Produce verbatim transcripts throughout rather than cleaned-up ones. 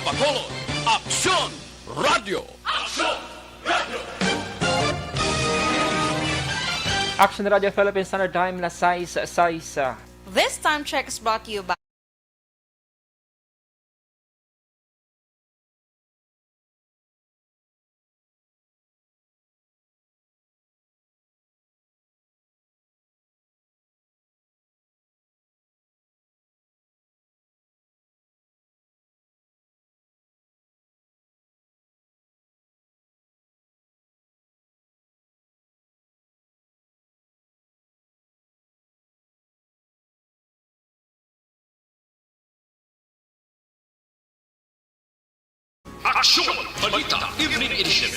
Bacolod, Aksyon Radio. Aksyon Radio. Action Radio Philippines Standard Time, las sais sais. This time check is brought to you by Aksyon! Balita Evening Edition.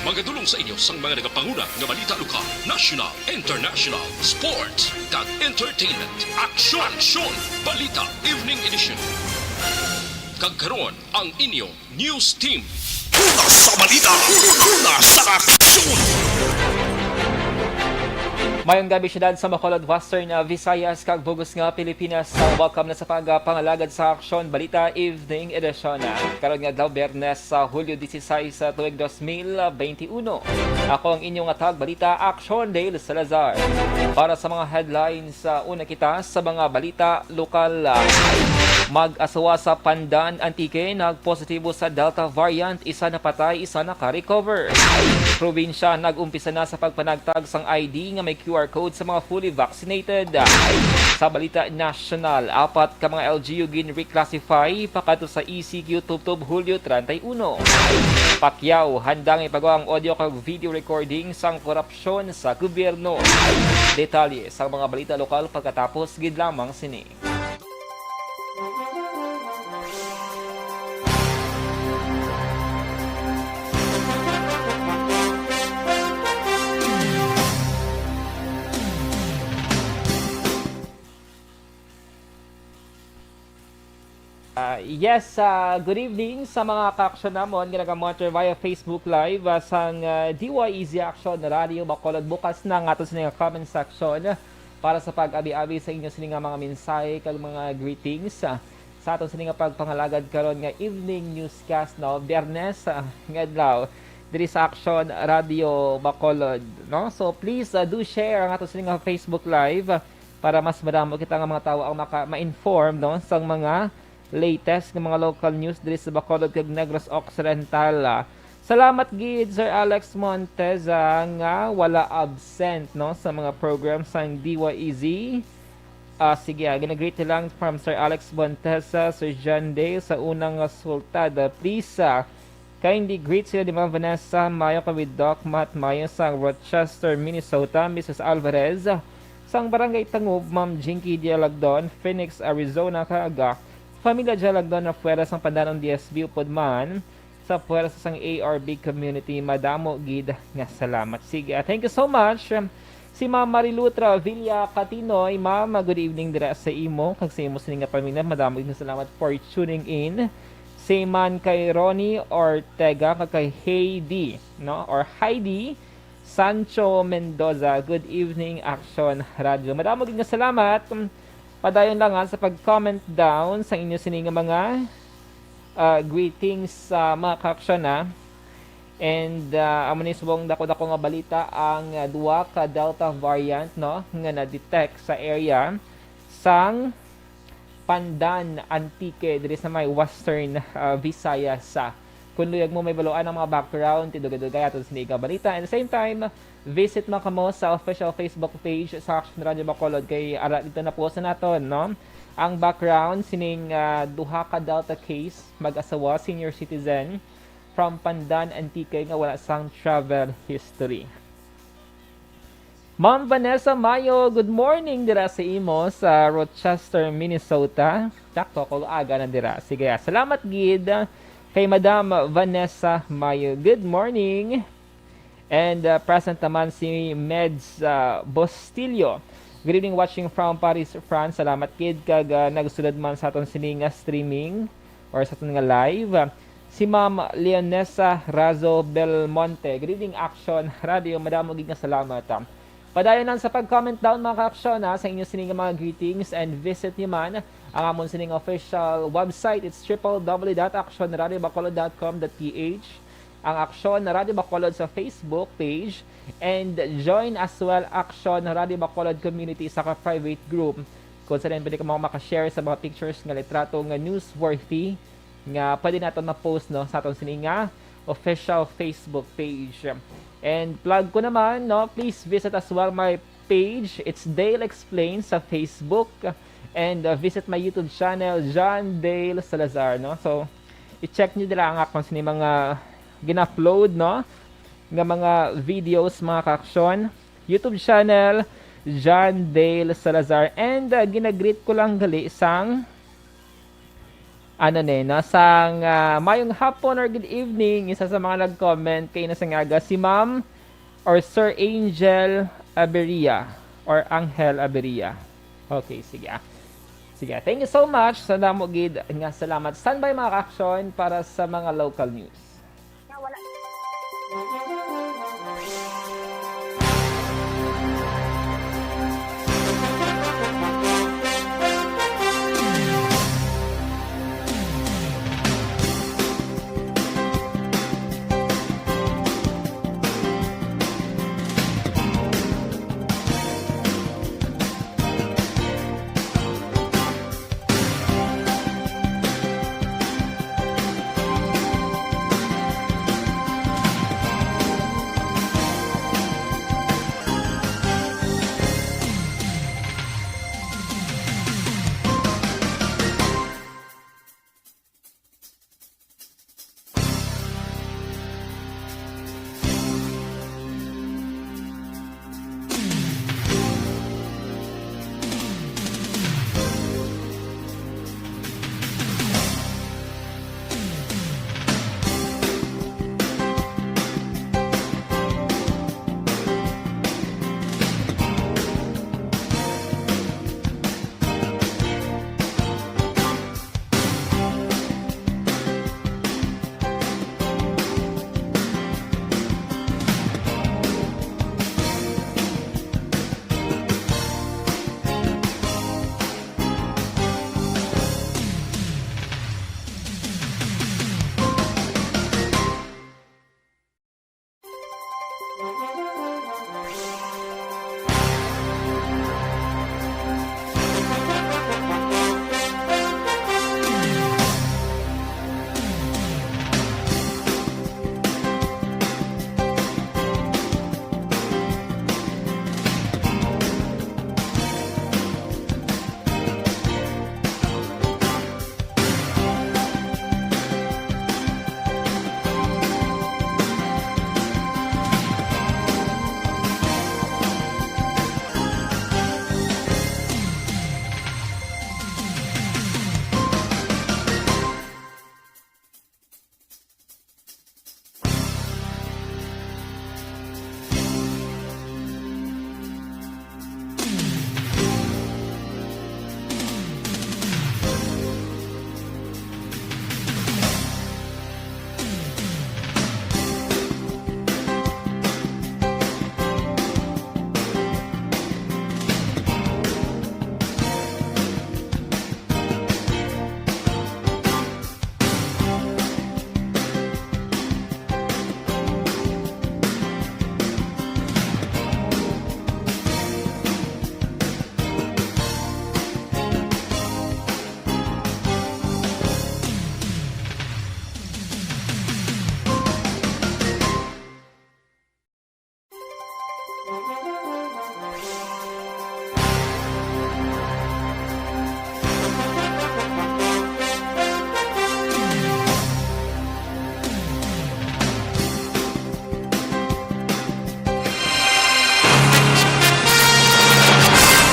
Magadulong sa inyo sang mga nagapanguna nga balita lokal, national, international, sports, kag entertainment. Aksyon! Aksyon! Balita Evening Edition. Kag karon, ang inyo News Team. Una sa balita, una sa aksyon. Mayong gabi, siyudad sa Bacolod, Western, ah, Visayas, kag bug-os nga Pilipinas. Ah, welcome na sa pagpangalagad sa Aksyon Balita Evening Edition. Ah, karon nga adlaw, Biyernes, sa Hulyo disisais, sa tuig dos mil benti uno. Ako ang inyong hatag balita, Aksyon Dale Salazar. Para sa mga headlines, ah, una kita sa mga balita lokal. Mag-asawa sa Pandan, Antique, nagpositibo sa Delta variant, isa napatay, isa naka-recover. Probinsya nag-umpisa na sa pagpanagtag sang I D nga may Q R code sa mga fully vaccinated. Sa balita nasyonal, apat ka mga L G U gin-reclassify pakadto sa E C Q tubtob Hulyo treinta y uno. Pacquiao, handang ipagawa ang audio kag video recording sang korupsyon sa gobyerno. Detalye sang mga balita lokal pagkatapos gid lamang sini. Ah, yes, ah, good evening sa mga kaaksyon namon nga nagamonitor via Facebook Live, ah, sang, ah, D Y E Z Action Radio Bacolod. Bukas na ang aton sini nga comment section para sa pag-abi-abi sa inyo sini nga mga mensahe kag mga greetings, ah, sa aton sini nga pagpangalagad karon nga evening newscast, no? Biyernes, ah, nga adlaw diri sa Action Radio Bacolod, no? So please, ah, do share ang aton sini nga Facebook Live, ah, para mas madamo kita nga mga tawo ang maka-, ma-inform, no, sang mga latest nga mga local news diri sa Bacolod kag Negros Occidental. Ah, salamat gid, Sir Alex Monteza, nga wala absent, no, sa mga program sang D Y E Z. Ah, sige, ah, gina-greet lang from Sir Alex Monteza, Sir John Day sa unang resulta. Please, ah, kindly greet sila ni Ma'am Vanessa Mayo kag with Doc Matt Mayo sang Rochester, Minnesota, Missus Alvarez sang Barangay Tangub, Ma'am Jinky Dialagdon, Phoenix, Arizona, kag, ah, Pamilya Dialagdon na fuera sang Pandanon D S B upod man sa puwersa sang A R B community. Madamo gid nga salamat. Sige, ah, thank you so much. Si Ma'am Marilu Travilla Catinoy, Ma'am, good evening dira sa imo kag sa imo sini nga pamilya. Madamo gid nga salamat for tuning in. Si Man kay Ronnie Ortega kag kay Heidi, no? Or Heidi Sancho Mendoza, good evening, Action Radio. Madamo gid nga salamat. Padayon lang, ha, sa pag-comment down sa inyo sini nga mga, ah, greetings sa mga kaaksyon, ha. And, ah, amo ni subong dako-dako nga balita ang, ah, duha ka Delta variant, no, nga na-detect sa area sang Pandan, Antique, diri sa may Western, ah, Visayas. Ah, kung luyag mo may baluan ang mga background, tidugay-dugay aton sini nga balita. And the same time, visit man kamo sa official Facebook page sa Action Radio Bacolod kay ara dito na po sa naton, no? Ang background sining, ah, duha ka Delta case, mag-asawa, senior citizen, from Pandan, Antique nga wala sang travel history. Ma'am Vanessa Mayo, good morning dira sa imo sa Rochester, Minnesota. Sakto, ako aga na dira. Sige, ah, salamat gid kay Madam Vanessa Mayo. Good morning. And, uh, present naman si Meds, uh, Bustillo. Good evening, watching from Paris, France. Salamat gid kag, uh, nagsulod man sa aton sini nga streaming or sa aton nga live. Si Ma'am Leonessa Razo Belmonte. Good evening, Action Radio. Madamo gid nga salamat, ah. Padayon lang sa pag-comment down, mga ka-aksyon, ha, sa inyo sini nga mga greetings, and visit niyo man ang amon sining official website. It's triple W dot action radio bacolod dot com dot P H, ang Aksyon Radio Bacolod sa Facebook page, and join as well Aksyon Radio Bacolod Community sa ka-private group, kung saan pwede ka mo makashare sa mga pictures nga litrato nga newsworthy nga pwede naton ma-post, no, sa aton sini nga official Facebook page. And plug ko naman, no, please visit as well my page. It's Dale Explains sa Facebook. And, uh, visit my YouTube channel, John Dale Salazar, no? So, i-check niyo dira ang akon sini mga gina-upload, no, nga mga videos, mga ka-aksyon. YouTube channel, John Dale Salazar. And, uh, ginagreet ko lang gali sang, ano ni, no, sang, ah, mayong hapon or good evening. Isa sa mga nag-comment kay na sang aga, si Ma'am or Sir Angel Aberia or Angel Aberia. Okay, sige, ah. Sige, thank you so much. Sa damo gid nga salamat. Standby, mga ka-aksyon, para sa mga local news. Nga wala.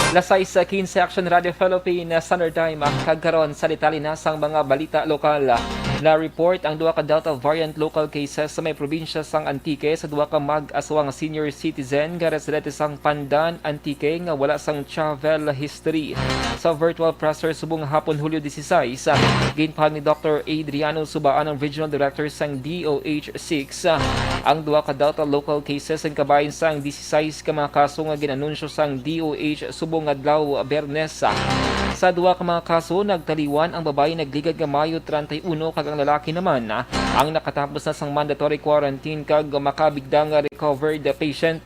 Las sais quince, Action Radio Philippines Standard Time, kag karon sa detalye na sang mga balita lokal. Na-report ang duha ka Delta variant local cases sa may probinsya sang Antique sa duha ka mag-asawa nga senior citizen nga residente sang Pandan, Antique nga wala sang travel history. Sa virtual presser subong hapon, Hulyo dieciséis, ginpahayag ni Doktor Adriano Subaan, ang Regional Director sang D O H six, ang duha ka Delta local cases ang kabahin sang dieciséis ka mga kaso nga gin-anunsyo sang D O H subong adlaw Biyernes. Sa duha ka mga kaso, nagtaliwan ang babayi nagligad nga Mayo treinta y uno kag ang lalaki naman ang nakatapos na sang mandatory quarantine kag makabigda nga recovered patient.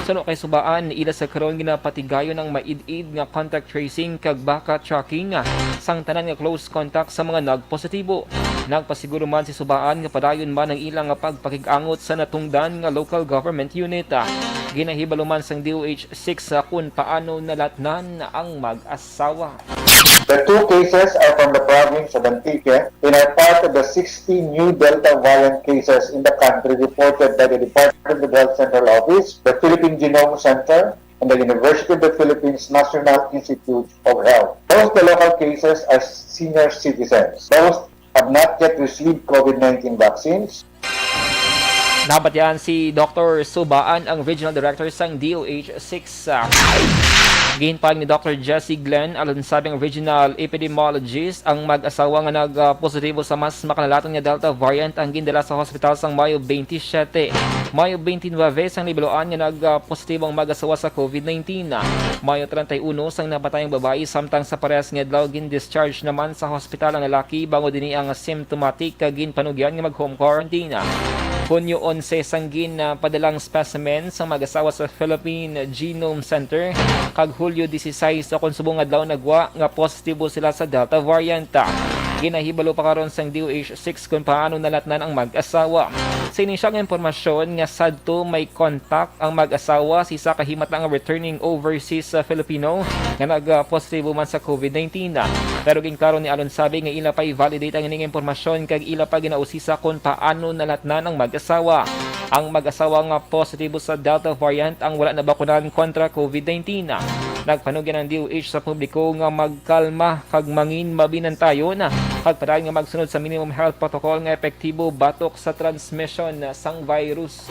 Suno kay Subaan, ila sa karon ginapatigayon ang maid-id nga contact tracing kag baka tracking sang tanan nga close contact sa mga nagpositibo. Nagpasiguro man si Subaan nga padayon man ang ilang pagpakig-angot sa natungdan nga local government unit. Ginahibalo man sang D O H six kung paano nalatnan ang mag-asawa. The two cases are from the province of Antique and are part of the sixty new Delta variant cases in the country reported by the Department of Health Central Office, the Philippine Genome Center, and the University of the Philippines National Institute of Health. Most of the local cases are senior citizens. Most have not yet received COVID nineteen vaccines. Nabatian si Doktor Subaan, ang Regional Director sang D O H six. Ginpahayag ni Doktor Jesse Glenn Alonsabe, ang Regional Epidemiologist, ang mag-asawa nga nagpositibo sa mas makalalaton nga Delta variant ang gindala sa hospital sang Mayo twenty-seven. Mayo twenty-nine sang nahibaluan nga nagpositibo ang mag-asawa sa COVID nineteen. Mayo treinta y uno sang napatay ang babayi, samtang sa parehas nga adlaw gin-discharge naman sa hospital ang lalaki, bangod ini ang symptomatic kag ginpanugyan nga mag-home quarantine. Hunyo onse sang ginpadalang specimen sang mag-asawa sa Philippine Genome Center, kag Hulyo dieciséis, kon subong adlaw, nagwa nga positibo sila sa Delta variant. Ginahibalo pa karon sang D O H six kung paano nalatnan ang mag-asawa. Sa ini siya nga impormasyon nga sadto may contact ang mag-asawa sa isa ka himata nga returning overseas sa Filipino nga nagpositibo man sa COVID nineteen. Pero ginklaro ni Alonsabe nga ila pa i-validate ang ining impormasyon kag ila pa ginausisa kon paano nalatnan ang mag-asawa. Ang mag-asawa nga positibo sa Delta variant ang wala nabakunan kontra COVID nineteen. Nagpanugyan ang D O H sa publiko nga magkalma kag mangin mabinantayon, kag padayon nga magsunod sa minimum health protocol nga epektibo batok sa transmisyon sang virus.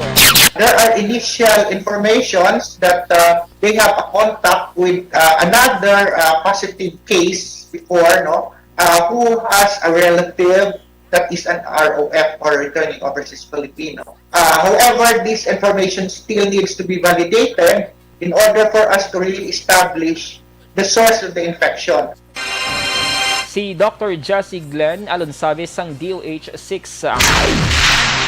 There are initial informations that uh, they have a contact with uh, another uh, positive case before, no, uh, who has a relative that is an R O F or returning overseas Filipino. Uh, however, this information still needs to be validated in order for us to really establish the source of the infection. Si Doktor Jesse Glenn Alonsabe sang D O H six.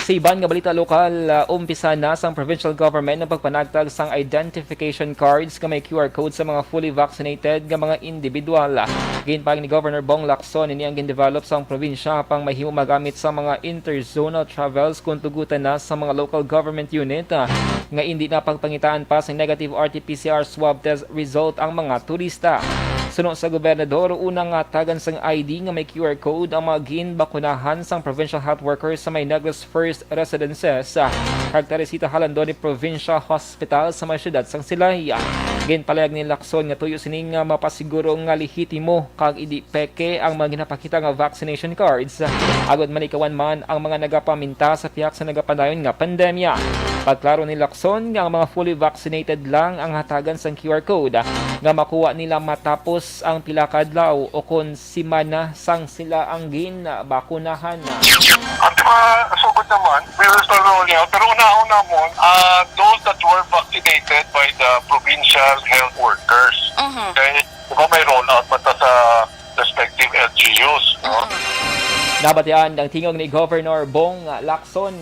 Sa iban nga balita lokal, uh, umpisa na sang provincial government ang pagpanagtag sang identification cards nga may Q R code sa mga fully vaccinated nga mga individual. Ginpahayag ni Governor Bong Lacson, ini ang gindevelop sang probinsya pang mahimo magamit sa mga interzonal travels kung tugutan na sa mga local government unit, uh, nga indi na pagpangitaan pa sang negative R T P C R swab test result ang mga turista. Suno sa gobernador, una nga tagan sang I D nga may Q R code ang mga ginbakunahan sang provincial health workers sa may Negros First Residences, ah, kag Teresita Jalandoni Provincial Hospital sa may siyudad sang Silay. Ginpalihog ni Lacson nga tuyo sini nga mapasiguro nga lehitimo kag indi peke ang mga ginapakita nga vaccination cards, agod malikawan man ang mga nagapaminta sa pihak sa nagapadayon nga pandemya. Pagklaro ni Lacson nga ang mga fully vaccinated lang ang hatagan sang Q R code nga makuha nila matapos ang pila ka adlaw o kon semana sang sila ang ginbakunahan. Ang mga sugod naman, we will start rolling out. Pero unahon namon, ah, those that were vaccinated by the provincial health workers. Mhm. Okay? Diba may rollout pa ta sa respective L G Us, no? Nabatian ang tingog ni Governor Bong Lacson.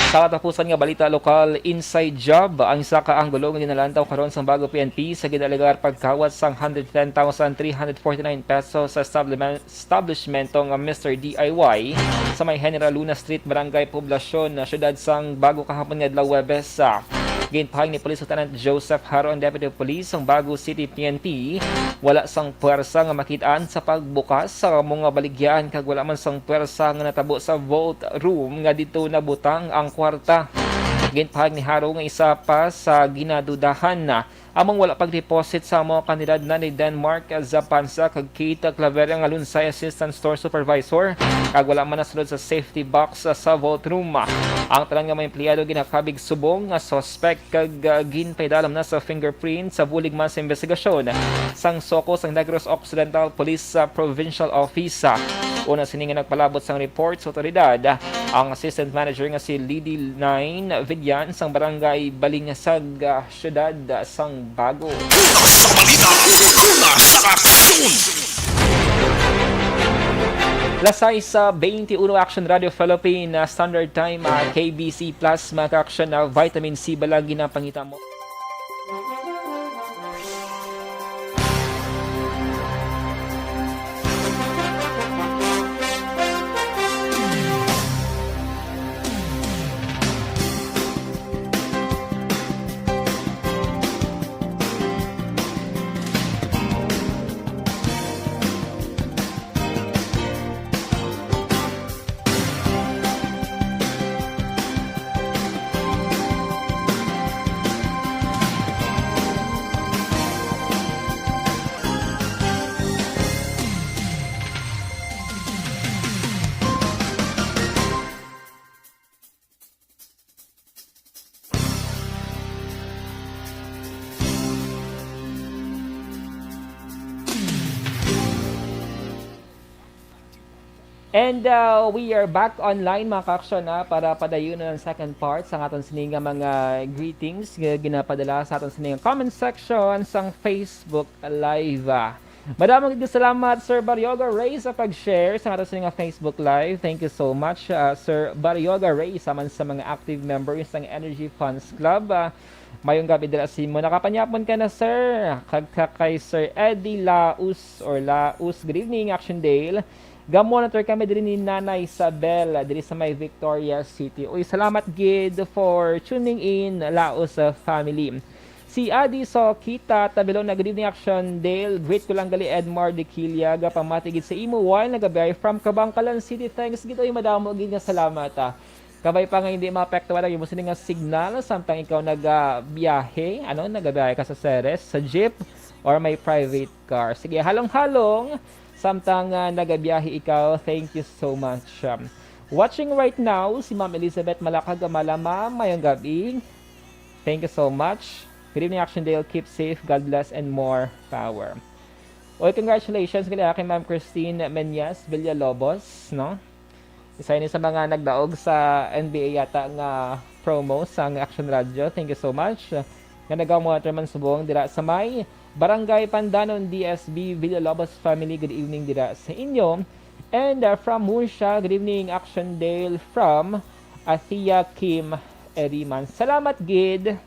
Sa katapusan nga balita lokal, inside job ang isa ka anggulo nga ginalantaw karon sang Bago P N P sa ginaalegar pagkawat sang hundred ten thousand three hundred forty-nine pesos sa establishment, establishmento nga Mister D I Y sa may General Luna Street, Barangay Poblacion, na siyudad sang Bago kahapon nga adlaw, Huwebes. Ginpahayag ni Police Lieutenant Joseph Haro, ang Deputy Police sang Bago City P N P, wala sang puwersa nga makit-an sa pagbukas sa amo nga baligyahan kag wala man sang puwersa nga natabo sa vault room nga didto nabutang ang kwarta. Ginpahayag ni Haro nga isa pa sa ginadudahan na among wala pag-deposit sa amo kanila ni Denmark Zapansa kag Kate Claveria nga Lunsay Assistant Store Supervisor kag wala man nasulod sa safety box sa vault room. Ang tanan nga mga empleyado ginakabig subong nga suspect kag, ah, ginpaidalam na sa fingerprint sa bulig man sa investigasyon sang SOCO sang Negros Occidental Police, ah, Provincial Office. Una sini nga nagpalabot sang report sa otoridad, ang assistant manager nga si Lady Nine Vidyan sang barangay Balingasag, ah, siyudad sang Bago. Una sa balita, una sa aksyon. Las sais sa twenty-one, Action Radio Philippine, ah, Standard Time, ah, K B C Plus, mga ka-action, na vitamin C bala ginapangita mo. And, uh, we are back online, mga ka-action, ah, para padayon ang second part sa aton sini nga mga greetings nga ginapadala sa aton sini nga comment section sang Facebook Live, ah. Madamo gid salamat, Sir Barioga Ray, sa pag-share sa aton sini nga Facebook Live. Thank you so much, ah, Sir Barioga Ray, sa man sa mga active members sang Energy Fans Club. Ah, mayong gabi dira sa imo. Nakapanyapon ka na, sir. Kag ka kay Sir Eddie Laus or Laus, good evening, Action Dale. Ga-monitor kami diri ni Nanay Isabel, diri sa may Victoria City. Uy, salamat gid for tuning in, Laos, uh, family. Si Adi Sokita Tabilon na, "Good evening, Action Dale. Greet ko lang gali, Edmar Diquilia, gapamati gid sa imo while nagabiyahe from Kabankalan City." Thanks gid, uy, madamo gid nga salamat, ah. Kabay pa nga hindi maapektuhan ang imo sini nga signal samtang ikaw nagabiyahe, ano, nagabiyahe ka sa Ceres, sa jeep, or may private car. Sige, halong-halong, samtang, ah, nagabiyahe ikaw, thank you so much. Um, watching right now, si Ma'am Elizabeth Malacag Amala. Ma'am, mayong gabi. Thank you so much. Good evening, Action Dale. Keep safe. God bless and more power. Oy, congratulations gali kay Ma'am Christine Menyas Villalobos, no? Isa ini sa mga nagdaog sa N B A yata nga promo sang Action Radio. Thank you so much. Nga nagaw mo, Waterman Subong, dira sa may Barangay Pandanon, D S B, Villalobos family. Good evening dira sa inyo. And, uh, from Murcia, good evening, Action Dale, from Athea Kim Eriman. Salamat gid.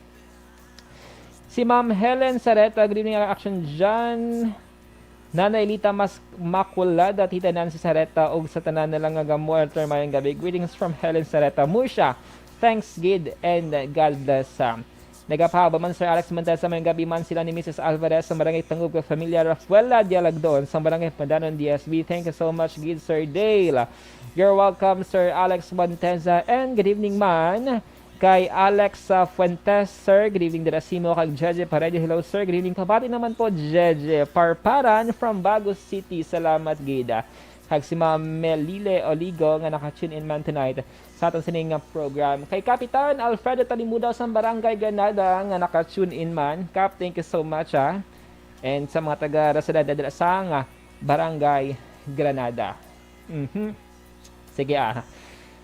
Si Ma'am Helen Sareta, good evening, Action John. Nanay Lita Mas Makulada, Tita Nancy Sareta, ug sa tanan na lang nga gamo, Elder, mayong gabi. Greetings from Helen Sareta, Murcia. Thanks gid and God bless, ah. Nagapahaba man, Sir Alex Montesa, mayong gabi man sila ni Missus Alvarez sa Barangay Tangub kag Familia Rafaela Dialagdon sa Barangay Pandanon, D S B. Thank you so much gid, Sir Dale. You're welcome, Sir Alex Montesa, and good evening man kay Alex, uh, Fuentes, sir. Good evening, dira sa imo, kag Jeje Paredes. Hello, sir. Good evening. Kabati naman po, Jeje Parparan from Bago City. Salamat gid, ah. Kag si Ma'am Melile Oligo nga naka-tune in man tonight sa aton sining nga program. Kay Kapitan Alfredo Talimudaw sa Barangay Granada nga naka-tune in man. Kap, thank you so much, ah. And sa mga taga Rasalada dira sa nga Barangay Granada. Mhm. Sige, ah.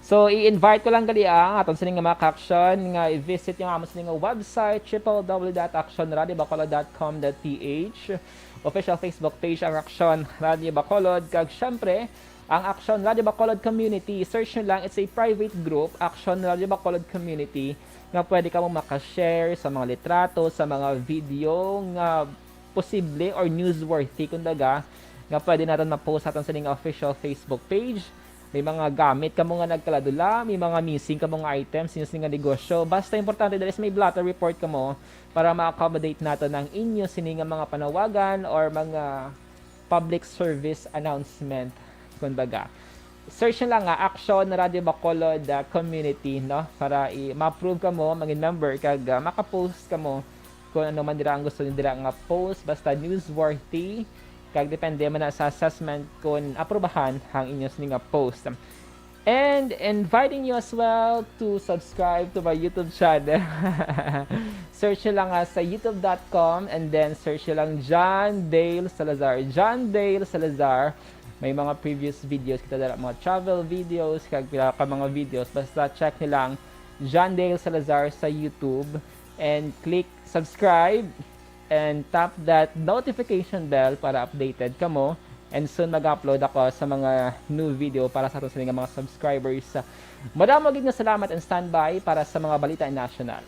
So, i-invite ko lang gali ang aton sining nga mga ka-action nga i-visit yung amo sining nga website, triple w dot action radio bacolod dot com dot p h. Official Facebook page ang Action Radio Bacolod. Kag syempre, ang Action Radio Bacolod Community. Search nyo lang, it's a private group, Action Radio Bacolod Community, nga pwede kamo makashare sa mga litrato, sa mga video nga posible or newsworthy, kundaga, nga pwede naton ma-post sa aton sining official Facebook page. May mga gamit kamo nga nagkaladula, may mga missing kamo nga items, inyo sini nga negosyo. Basta importante diri is may blotter report kamo para ma-accommodate naton ang inyo sini nga mga panawagan or mga public service announcement, kumbaga. Search nyo lang nga Action Radio Bacolod, ah, Community, no? Para i-, ma-approve kamo, mangin member, kag, ah, maka-post kamo kung ano man dira ang gusto nyo dira nga post, basta newsworthy, kag depende man na sa assessment kung aprubahan ang inyo sini nga post. And inviting you as well to subscribe to my YouTube channel. Search nyo lang, ah, sa youtube dot com and then search nyo lang John Dale Salazar. John Dale Salazar. May mga previous videos kita dala, mga travel videos, kag pila ka mga videos. Basta check nyo lang John Dale Salazar sa YouTube and click subscribe and tap that notification bell para updated kamo. And soon mag-upload ako sa mga new video para sa aton sini nga mga subscribers. Madamo gid nga salamat and standby para sa mga balita national.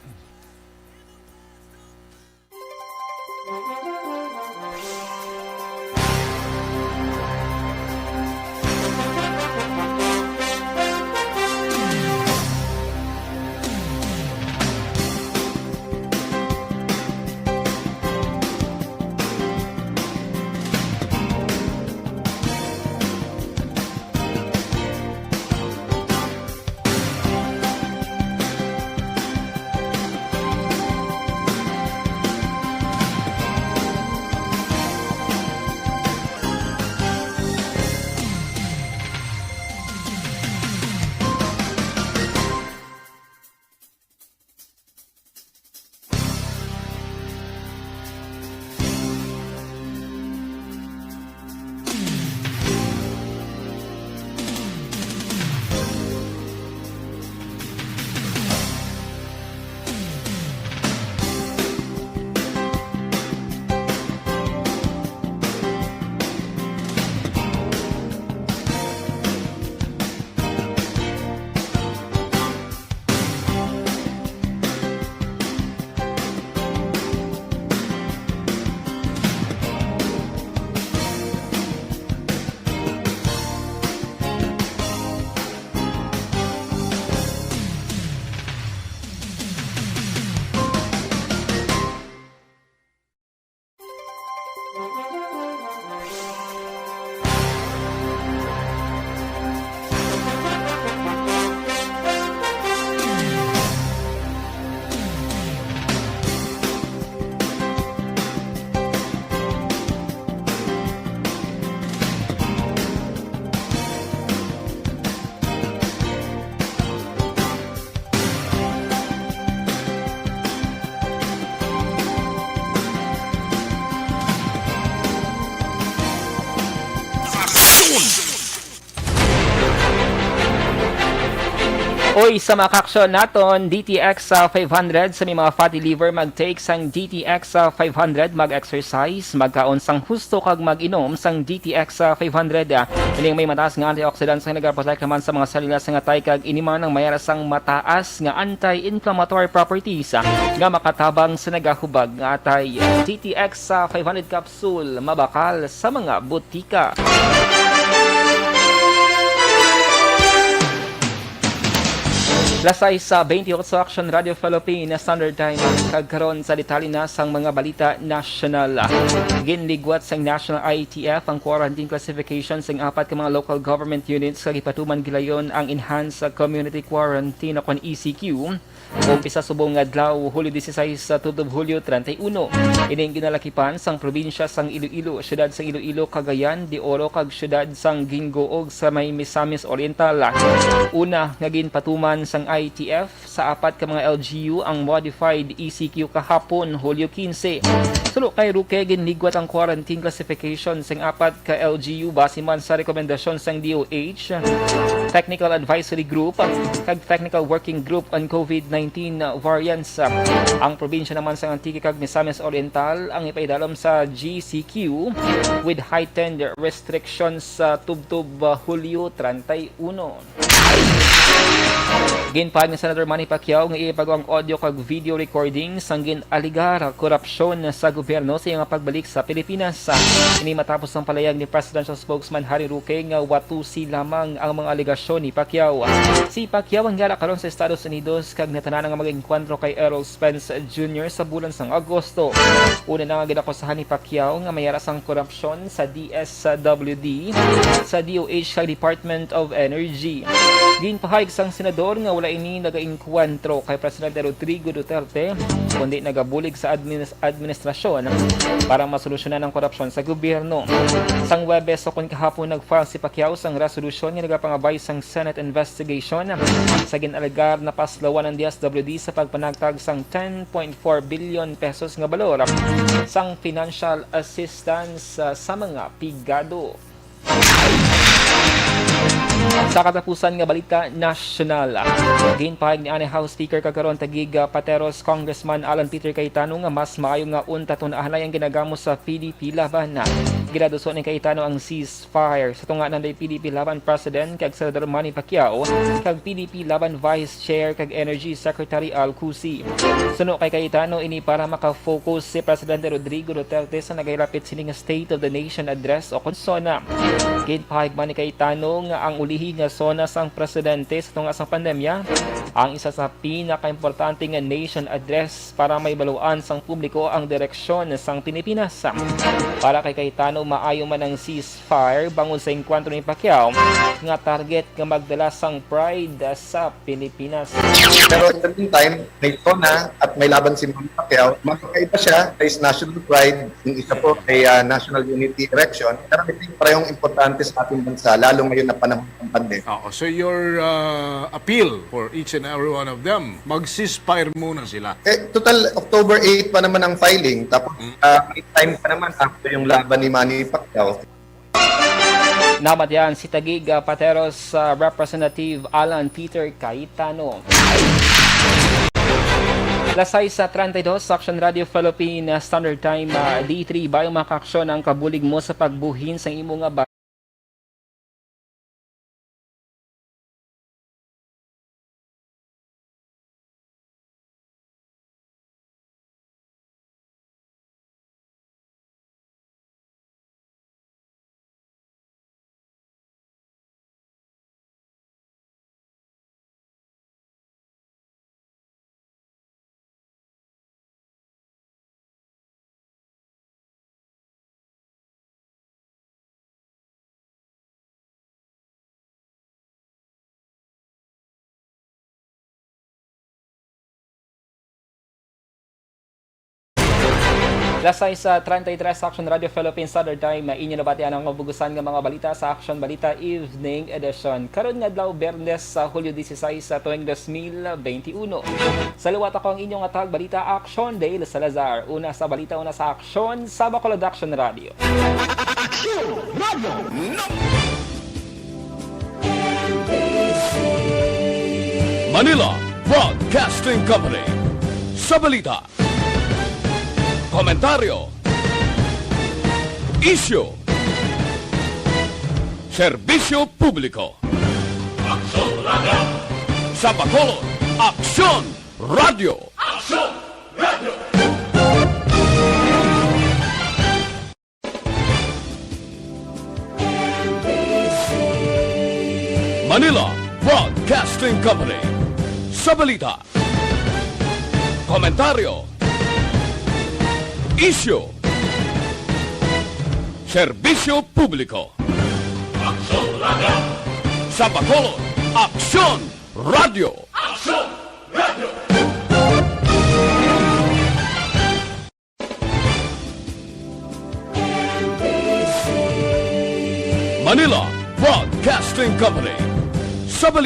Oy, sa mga kaaksyon naton, D T X, ah, five hundred, sa may mga fatty liver, mag-take sang D T X, ah, five hundred, mag-exercise, magkaon sang husto kag mag-inom sang D T X, ah, five hundred. Ah, ining may mataas nga antioxidants nga nagaprotect naman sa mga selula sang atay kag ini man ang may ara sang mataas nga anti-inflammatory properties, ah, nga makatabang sa nagahubag nga atay. D T X, ah, five hundred capsule, mabakal sa mga butika. Lasay sa twenty-eight sa Action Radio Philippines Standard Time, kag karon sa detalye na sang mga balita nasyonal. Ginligwat sang National I T F ang quarantine classification sang apat ka mga local government units, kag ipatuman gilayon ang enhanced community quarantine o kon E C Q. Umpisa subong nga adlaw, Hulyo disisais sa tubtob Hulyo treinta y uno. Ining ginalakipan sang probinsya sang Iloilo, siyudad sang Iloilo, Cagayan de Oro, kag siyudad sang Gingoog sa may Misamis Oriental. Una nga ginpatuman sang I T F sa apat ka mga L G U ang modified E C Q kahapon, Hulyo quince. Suno kay Roque, ginligwat ang quarantine classification sang apat ka L G U base man sa rekomendasyon sang D O H, Technical Advisory Group, kag Technical Working Group on COVID nineteen Variants. Ang probinsya naman sang Antique kag Misamis Oriental ang ipaidalom sa G C Q with heightened restrictions sa tubtob, uh, Hulyo treinta y uno. Ginpahayag ni Senator Manny Pacquiao nga ipagawa ang audio kag video recording sang gin-alegar korupsyon sa gobyerno gobyerno sa iyang pagbalik sa Pilipinas. Ini matapos ang palayag ni Presidential Spokesman Harry Roque nga watusi lamang ang mga alegasyon ni Pacquiao. Si Pacquiao ang yara karon sa Estados Unidos kag natanan nga mag-engkwentro kay Errol Spence Junior sa bulan sang Agosto. Una na nga ginakusahan ni Pacquiao nga may yara sang korupsyon sa D S W D, sa D O H kag Department of Energy. Ginpahayag sang senador nga wala ini nagaengkwentro kay Presidente Rodrigo Duterte, kundi nagabulig sa adminis-, administrasyon para masolusyonan ang korupsyon sa gobyerno. Sang Huwebes ukon kahapon, nag-file si Pacquiao sang resolusyon nga nagapangabay sang Senate investigation sa gin-alegar na paslawan ang D S W D sa pagpanagtag sang ten point four billion pesos nga balor sang financial assistance, ah, sa mga pigado. Sa katapusan nga balita nasyonal, ginpahayag ni anay House Speaker kag karon tagig, ah, Pateros Congressman Alan Peter Cayetano nga mas maayo nga unta tun-ahanay ang ginagamo sa P D P Laban. Ginaduso ni Cayetano ang cease fire sa tunga ni P D P Laban President kag Senador Manny Pacquiao kag P D P Laban Vice Chair kag Energy Secretary Al Cusi. Suno kay Cayetano, ini para maka-focus si Presidente Rodrigo Duterte sa nagahilapit sini nga State of the Nation Address ukon SONA. Ginpahayag man ni Cayetano nga ang ulihi nga SONA sang presidente sa tunga sang pandemya ang isa sa pinakaimportante nga nation address para mahibaluan sang publiko ang direksyon sang Pilipinas. Para kay Cayetano, maayo man ang ceasefire bangon sa engkwentro ni Pacquiao nga target nga magdala sang pride sa Pilipinas. Pero in the meantime, may SONA at may laban si Manny Pacquiao. Magkaiba siya, there is national pride, yung isa po ay, ah, national unity erection. Pero I think parehong importante sa ating bansa, lalo ngayon na panahon ng pandemya. Oo, so your, uh, appeal for each and every one of them, mag-ceasefire muna sila. Eh, total, October eight pa naman ang filing. Tapos, Mm. ah, may time pa naman after yung laban ni Manny Pacquiao. Namatyan si Taguig, ah, Pateros, ah, Representative Alan Peter Cayetano. Las sais treinta y dos, Action Radio Philippine Standard Time, ah, D three, bayo makaaksyon ang kabulig mo sa pagbuhin sa imo nga ba- Las sais treinta y tres, Action Radio Philippines Standard Time. Inyo nabatian ang mabugusan nga mga balita sa Action Balita Evening Edition. Karon nga adlaw, Biyernes, sa Hulyo dieciséis, sa tuig dos mil veintiuno. Sa liwat, ako ang inyong hatag balita, Action Dale Salazar. Una sa balita, una sa aksyon, sa Bacolod Action Radio. Action Radio. Manila Broadcasting Company. Sa balita, komentaryo, isyu, serbisyo publiko. Aksyon Radio. Sa Bacolod, Aksyon Radio. Aksyon Radio. Manila Broadcasting Company. Sa balita, komentaryo, isyu, serbisyo publiko. Aksyon Radio. Sa Bacolod, Aksyon Radio. Aksyon Radio. Manila Broadcasting Company. Sa balita.